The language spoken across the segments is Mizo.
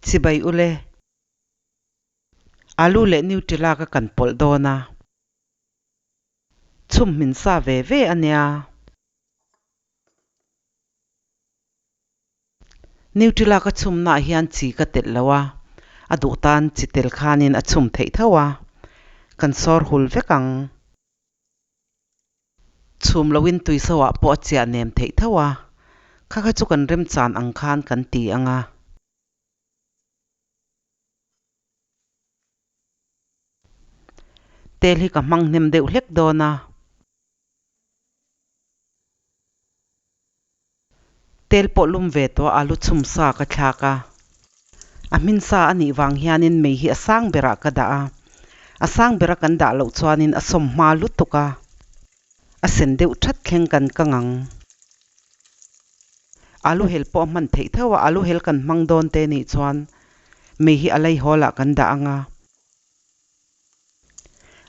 Chibai ule. Alu leh Nutella ka kan pawlh dawn a. Chhum hmin sa ve ve a nia. Nutella ka chhumnaah hian chi ka telh lo a, a duh tan chi tel khanin a chhum theih tho a, kan sawr hul vek ang. Chhum loin tuiso-ah pawh a chiah nem theih tho a, kha kha chu kan remchan ang khan kan ti ang a. Tel hi ka hmang hnem deuh hlek dawn a. Tel pawh lum ve tawh a alu chhum sa ka thlak a. A hmin sa a nih vang hianin mei hi a sang berah ka dah a. A sang bera kan dah loh chuanin a sawm hma lutuk a. A sen deuh that thleng kan kang ang. Alu hel pawh a hman theih tho a, alu hel kan hmang dawn te nih chuan mei hi a lei hawl ah kan dah ang a.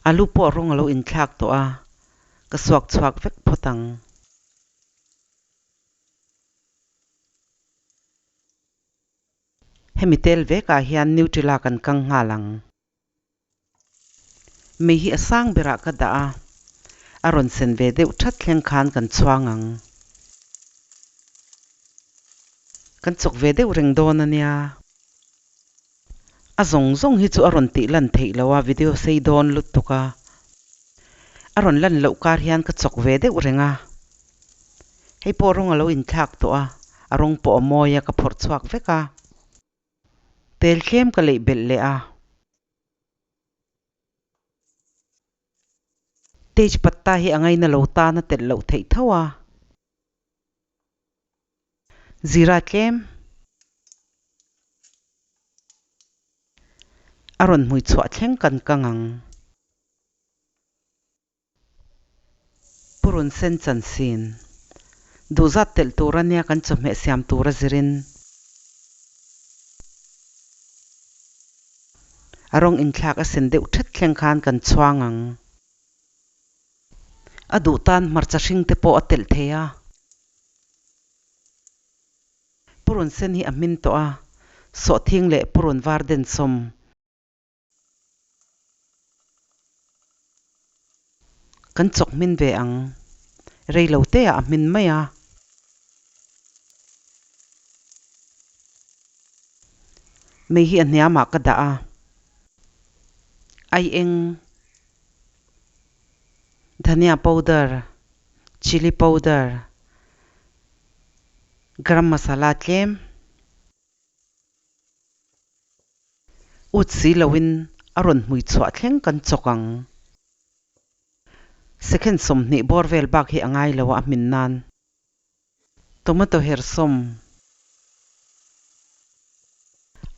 Alu pawh rawng a lo inthlak tawh a, ka suak chhuak vek phawt ang. Hemi tel vekah hian Nutella kan kang nghal ang. Mei hi a sang berah ka dah a, a rawn sen ve deuh that thleng khan kan chhuang ang. Kan chawk ve deuh reng dawn a nia. A zawng zawng hi chu a rawn tih lan theih loh a, video sei dawn lutuk a. A rawn lan loh kar hian ka chawk ve deuh reng a. Hei pawh rawng a lo inthlak tawh a, a rawng pawh a mawi a, ka phawrh chhuak vek a. Tel tlem ka leih belh leh a. Tej patta hi a ngaina lo tan a telh loh theih tho a. Zira tlem. A rawn hmui chhuah thleng kan kang ang. Purun sen chansin. Duhzat telh tur a nia kan chawhmeh siam tur a zirin. A rawng inthlak a sen deuh thet thleng khan kan chhuang ang. A duh tan hmarcha hring te pawh a telh thei a. Purun sen hi a hmin tawh a, sawhthing leh purun var den sawm. Kan chawk hmin ve ang. Rei lo te ah a hmin mai a. Mei hi a hniam ah ka dah a. Ai eng. Dhania powder, chilli powder, garam masala tlem. Ut si loin a rawn hmui chhuah thleng kan chawk ang. Second 20 bawr vel bak hi a ngai lo a a hmin nan. Tomato her sawm.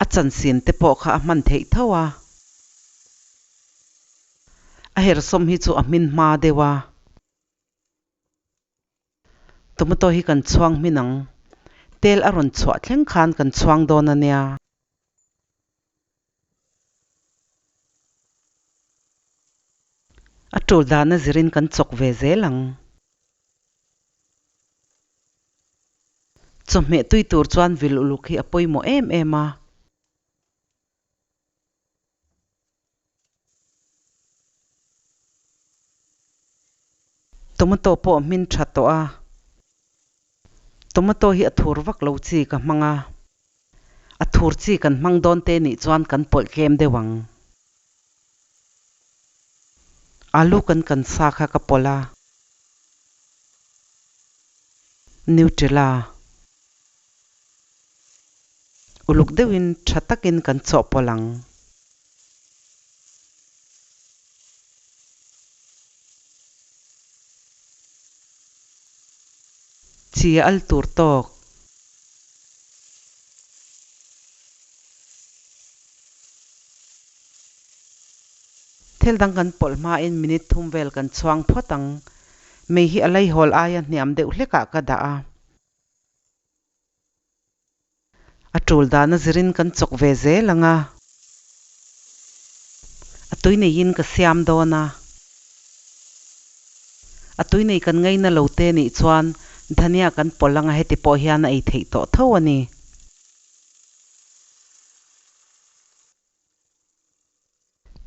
A chansin te pawh kha a hman theih tho a. A her sawm hi chu a hmin hma deuh a. Tomato hi kan chhuang hmin ang. Tel a rawn chhuah thleng khan kan chhuang dawn a nia. A tul dana zirin kan chawk ve zel ang. Chawhmeh tui tur chuan vil uluk hi a pawimawh em em a. Tomato pawh hmin tha tawh a. Tomato hi a thur vak lo chi ka hmang a. A thur chi kan hmang dawn te nih chuan kan pawlh tlem deuh ang. Alu kan kan sa kha ka pawlh a. Nutella. Uluk deuhin tha takin kan chawhpawlh ang. Chi al tur tawk. Thil dang kan pawlh hmain minute thum vel kan chhuang phawt ang. Mei hi a leihawl aia hniam deuh hlekah ka dah a. A tul dana zirin kan chawk ve zel ang a. A tui neiin ka siam dawn a. A tui nei kan ngaina lo te nih chuan dhania kan pawlh ang a heti pawh hian a ei theih tawh tho a ni.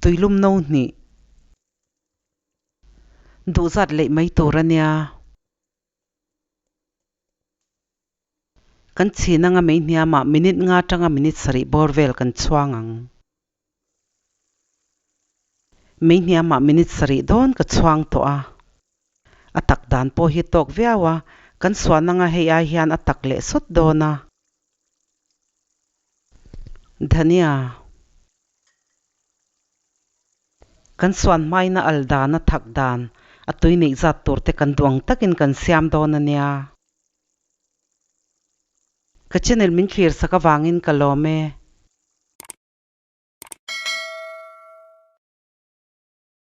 Tuilum no hnih. Duh zat leih mai tur a nia. Kan chhin anga mei hniamah minute nga atanga minute sarih bawr vel kan chhuang ang. Mei hniamah minute sarih dawn ka chhuang tawh a. A tak dan pawh hi tawk viau a, kan suan anga hei ai hian a tak leh sawt dawn a. Dhania. Kan suan hmaina al dan a thak dan, a tui neih zat tur te kan duh ang takin kan siam dawn a nia. Ka channel min thlir sak avangin ka lawm e.